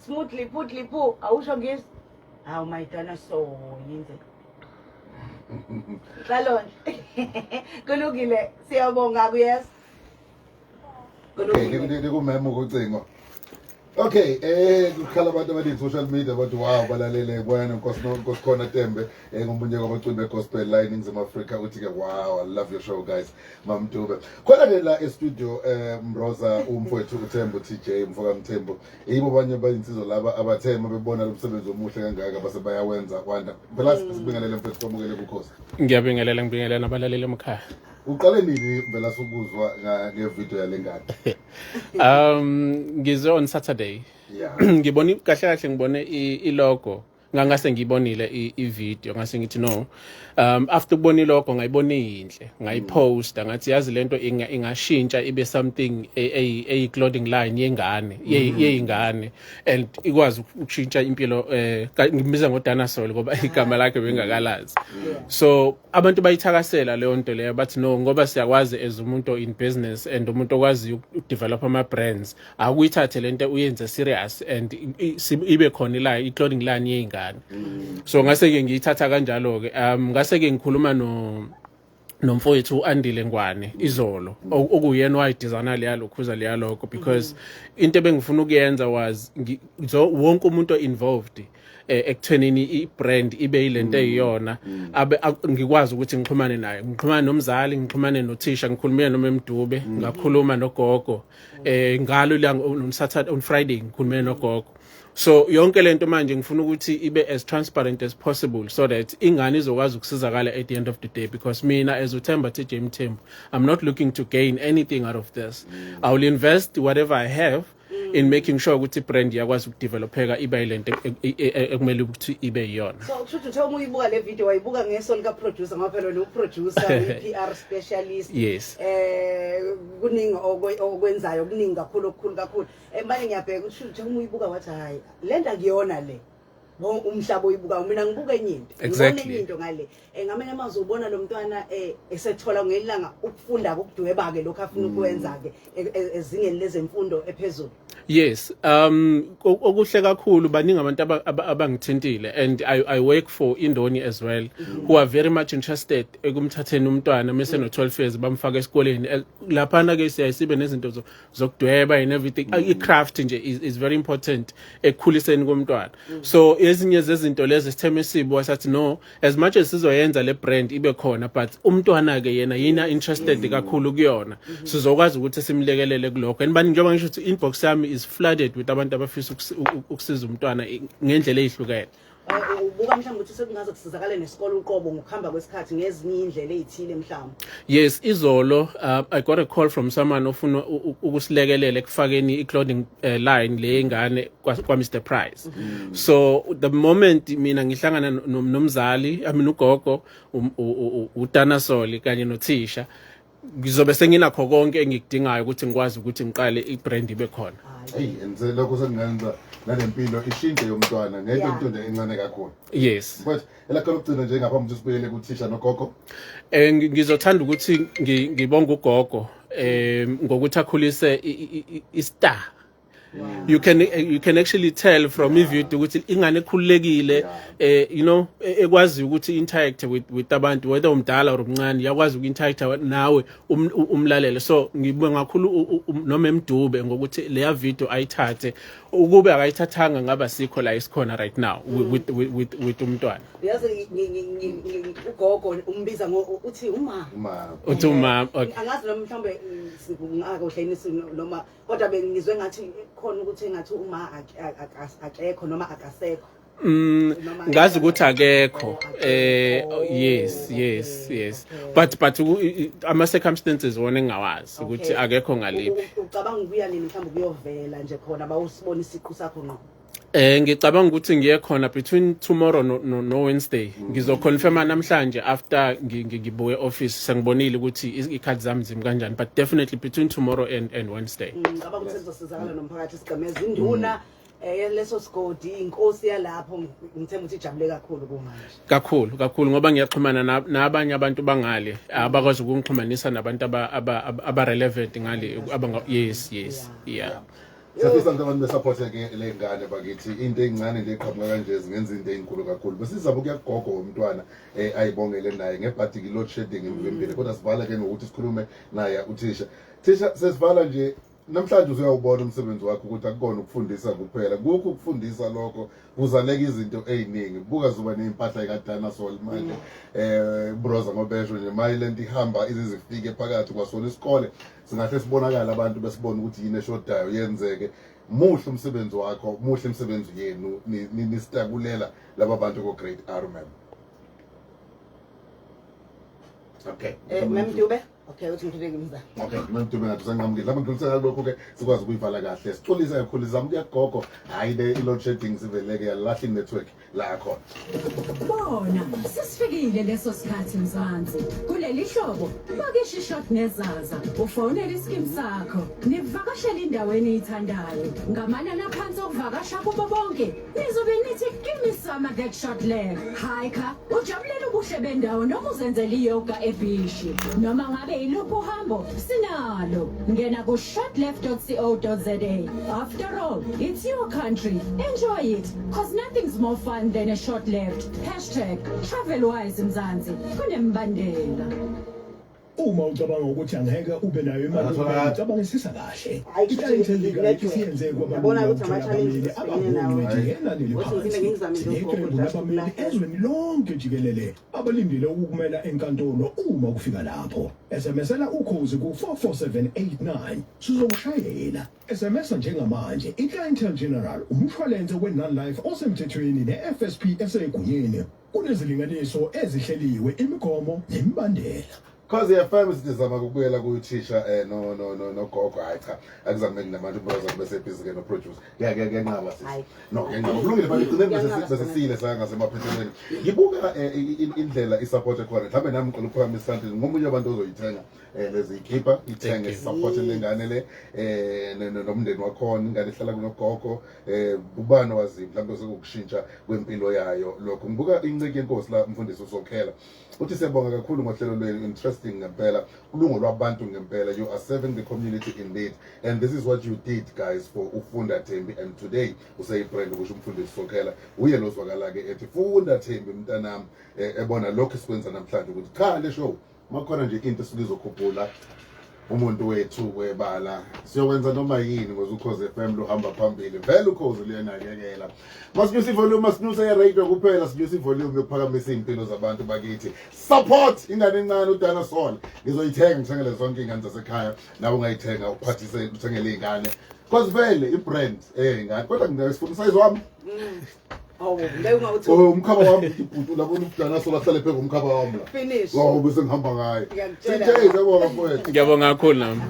Smoothly putly pu, awusho ngisi. Hawu, my dinosaur, yinze. Hlalonhle. Kulungile, siyabonga kuyes. Okay. Kulungile. Likumema ukucingo. Okay, kukhala abantu abaningi social media bathi wow, balalele bona Nkosikhona Tembe, ngomunye kwabaculi begospel la eNingizimu Afrika, uthi ke, "Wow, I love your show, guys." Mamdube. Khona ke la e-studio, Mroza, umfowethu uThembu TJ, mfoka Mthembu. Yibo abanye bayinsizwa laba abathema bebona lo msebenzi omuhle kangaka base bayawenza wanda. Phela sibingelele, mfethu, kwamukele kukhosi. Ngiyabingelela, ngibingelela nabalaleli emakhaya. Uqale nini vela sukuzwa ngevideo yalengane? Ngizwe on Saturday. Ngibone kahle kahle, ngibone ilogo, ngangase ngiyibonile i-video, ngase ngithi no, after ukubona ilogo ngayibona iyinhle, ngayiposta, ngathi yazi lento ingashintsha ibe something eyi clothing line yengane, yeyingane, and ikwazi ukushintsha impilo. Ngimbiza ngoDinosaur ngoba igama lakhe bengakalazi. So abantu bayithakasela leyo nto leyo, bathi no, ngoba siyakwazi as umuntu in business and umuntu okwaziyo ukudevelop ama brands, akuyithathe lento uyenze serious and ibe khona ila i-clothing line yey'ngane. So ngase-ke ngiyithatha kanjalo-ke. Ngase-ke ngikhuluma no nomfowethu uAndile Ngwane izolo, okuyena owayidesigna leya lokhuza leya logo, because into ebengifuna ukuyenza was wonke umuntu involved ekuthenini i-brand ibe yilento eyiyona abe ngikwazi ukuthi ngixhumane naye, ngixhumane nomzali, ngixhumane nothisha. Ngikhulumile noma eMdube, ngakhuluma nogogo ngalo la on Saturday, on Friday ngikhulume nogogo. So yonke lento manje ngifuna ukuthi ibe as transparent as possible so that ingane izokwazi ukusizakala at the end of the day, because mina as uThemba TJ Mthembu, I'm not looking to gain anything out of this. I will invest whatever I have in making sure ukuthi ibrand iyakwazi ukudevelopheka ibe yilento ekumele ukuthi ibe yiyona. So kusho ukuthi uthe uma uyibuka le video wayibuka ngeso lika producer, ngoba phela wena uproducer, uyi-PR specialist. Yes. Kuningi okwenzayo, kuningi kakhulu, okukhulu kakhulu. Manje ngiyabheka ukuthi uthe uma uyibuka wathi hayi, le nto akuyona le umhlaba oyibukayo, mina ngibuka enye into, ngibona enye into ngale. Ngamanye amazwi ubona lo mntwana esethola ngelanga ukufunda ukudweba ke lokho afuna ukwenza ke ezingeni lezemfundo ephezulu. Yes, okuhle kakhulu, baningi abantu abangithintile and I work for Indoni as well, who are very much interested ekumthatheni umntwana mase no 12 years bamfaka esikoleni. Laphana ke siyaye sibe nezinto zokudweba and everything. I-craft nje is very important ekukhuliseni komntwana. So ezinye zezinto lezi sitheme sibo sathi no, as much as sizoyenza le brand ibe khona, but umntwana ke yena yina interested kakhulu kuyona, sizokwazi ukuthi simlekelele kulokho. And bani, njengoba ngisho ukuthi inbox yami is flooded with abantu abafisa ukusiza umntwana ngendlela ezihlukene. Ubuka mhlawumbe ukuthi sekungaze kusizakale nesikole uqobo ngokuhamba kwesikhathi ngezinye indlela ezithile mhlawumbe? Yes, izolo I got a call from someone ofuna ukusilekelela ekufakeni i-clothing line le ingane kwa Mr Price. So the moment mina ngihlangana nomzali, I mean ugogo, uDanasoli kanye nothisha, ngizobe senginakho konke engikudingayo ukuthi ngikwazi ukuthi ngiqale i-brand ibe khona. Hey, and lokho sekungenza nalempilo ishintshe yomntwana ngento into nje encane kakhulu. Yes. But elakho lokugcina nje ngaphambi ukuthi sibuyele kuthisha nogogo? Ngizothanda ukuthi ngibonge ugogo ngokuthi akhulise i-star. You can actually tell from i-video ukuthi ingane ekhululekile, ekwazi ukuthi interact with abantu, whether umdala or umncane, yakwazi uku-interact nawe, umlalele. So ngibonga kakhulu noma eMdube ngokuthi leya video ayithathe. Ukube akayithathanga ngaba sikho la isikhona right now with umntwana. Yazi ugogo umbiza ngo uthi uma Uma. Uthi uma, okay. Angazi noma mhlawumbe ngakahle yini noma, kodwa bengizwe ngathi khona ukuthi engathi uma akekho noma akasekho. Ngazi ukuthi akekho. Oh, akekho. Yes. Oh, Yes. okay, Yes. okay. But ama circumstances wona engawazi ukuthi akekho ngaliphi. Ucabanga ukuya nini mhlawumbe kuyovela nje khona bawusibona isiqu sakho ngqo? Ngicabanga ukuthi ngiye khona between tomorrow no Wednesday. Ngizoconfirma namhlanje after ngibuye office, sengibonile ukuthi ikhathi zami zimi kanjani, but definitely between tomorrow and Wednesday. Ngicabanga ukuthi sizosizakala nomphakathi, sigqemeza induna leso sigodi, inkosi yalapho, ngithemba ukuthi ijabule kakhulu kumanje. Kakhulu kakhulu, ngoba ngiyaxhumana nabanye abantu bangale abakwazi ukungixhumanisa nabantu aba relevant ngale, abanga, yes, yeah. Siyafisa ukuthi abantu besupporte ke le ngane bakithi, into encane nje eqhamuka kanje zingenza into ezinkulu kakhulu. Besizama ukuya kugogo womntwana ayibongele naye ngebhadi ki load shedding imvimbile, kodwa sivala ke ngokuthi sikhulume naye uthisha. Thisha, sesivala nje namhlanje, usuyawubona umsebenzi wakho ukuthi akukona ukufundisa kuphela, kukho ukufundisa lokho kuzaleka izinto ey'ningi. Buka, zuba ney'mpahla ikaDinosaur manje, broza, ngobesho nje maye lento ihamba ize zifike phakathi kwasona isikole, singahle sibonakale abantu besibone ukuthi yini eshodayo yenzeke. Muhle umsebenzi wakho, muhle umsebenzi yenu, nisitakulela laba bantu ko-grade R, ma'am. Okay. Ma'am Dube, okay, uthi ngithule ngimza. Okay, ma'am Dube ngathi usanqamukile. Lapho ngidlulisela lokho-ke sikwazi ukuyivala kahle. Sixolise kakhulu, izama ukuya kugogo. Hhayi, le i-load shedding siveleke yalahla i-network la khona. Bona, sesifikile leso sikhathi Mzansi. Kuleli hlobo, pakisha ishort nezaza, ufonele iskim sakho, nivakashele indawo eniyithandayo. Ngamanani aphansi okuvakasha kubo bonke, nizobe nithi give me some of that short leg. Hiker, ujabulela ubuhle bendawo noma uzenzele iyoga ebhishi. Noma ngabe iluphi uhambo, sinalo. Ngena ku shortleft.co.za. After all, it's your country. Enjoy it. 'Cause nothing's more fun than a short left. #TravelWise Mzansi. Kunembandela. Uma ucabanga ukuthi angeke ube nayo imali, Atholakala. ucabangisisa kahle. Hayi, I-Clientele i-network. isiyenze Yabona kwabalula ukuthi ukuthola ama-challenges abameli esibhekene nawo. abangongcweti ngenani Uthi eliphansi. ngiphinde ngingizame nje ugogo Sineqembu just labameli ukulahla. ezweni lonke jikelele abalindele ukukumela enkantolo uma kufika lapho. SMSela ukhozi ku-44789, sizokushayela. SMS njengamanje. I-Clientele General, umshwalense we-non-life osemthethweni ne-FSP esegunyeni, kunezilinganiso ezihleliwe, imigomo nemibandela. Khozi FM, sithi zama ukubuyela kuthisha no no no nogogo. Hayi cha, akuzameki namanje, ubroza kube sebhizi ke no producer. Ngeke, kuyanqaba sisi. Hayi. No, kuyanqaba. Kulungile, manje gcine Kuyanqaba. bese sesile saya ngasemaphethelweni. Ngibuka indlela i-support ekhona. Mhlawumbe nami ngicela ukuphakamisa isandla, ngomunye wabantu ozoyithenga lezi ikhipha, ithenge, Thank you. support lengane le nomndeni wakhona, ingane ihlala kunogogo. Ubani wazi, mhlawumbe sekukushintsha kwempilo yayo lokho. Ngibuka inceke yenkosi la, umfundisi uSokhela uthi siyabonga kakhulu ngohlelo lwenu, interesting ngempela, kulungo lwabantu ngempela. You are serving the community indeed, and this is what you did, guys, for uFunda Thembi, and today useyibrand, kusho umfundisi Sokhela. Uye lozwakala-ke ethi funda Thembi mntanami, ebona lokhu esikwenza namhlanje ukuthi cha, le show makhona nje into esuke izokhuphula umuntu wethu webala, siyokwenza noma yini, ngoba Ukhozi FM luhamba phambili vele, Ukhozi luyanakekela. Masinyusa ivolume, masinyuse i-radio kuphela, sinyusa ivolume yokuphakamisa iy'mpilo zabantu bakithi. Support ingane encane uDinosaur. Ngizoyithenga, ngithengele zonke iy'ngane zasekhaya. Nawe ungayithenga, uphathise, uthengele iy'ngane, cause vele i-brand ingane, kodwa ngingasifuna usayizi wami. Awu, ngeke ungawuthi. Oh, umkhaba wami, ibhuti labona uDinosaur ahlale phezu komkhaba wami la. Finish. Wow, bese ngihamba ngaye. Ngiyakutshela. Sithe, siyabonga mfowethu. Ngiyabonga kakhulu nami.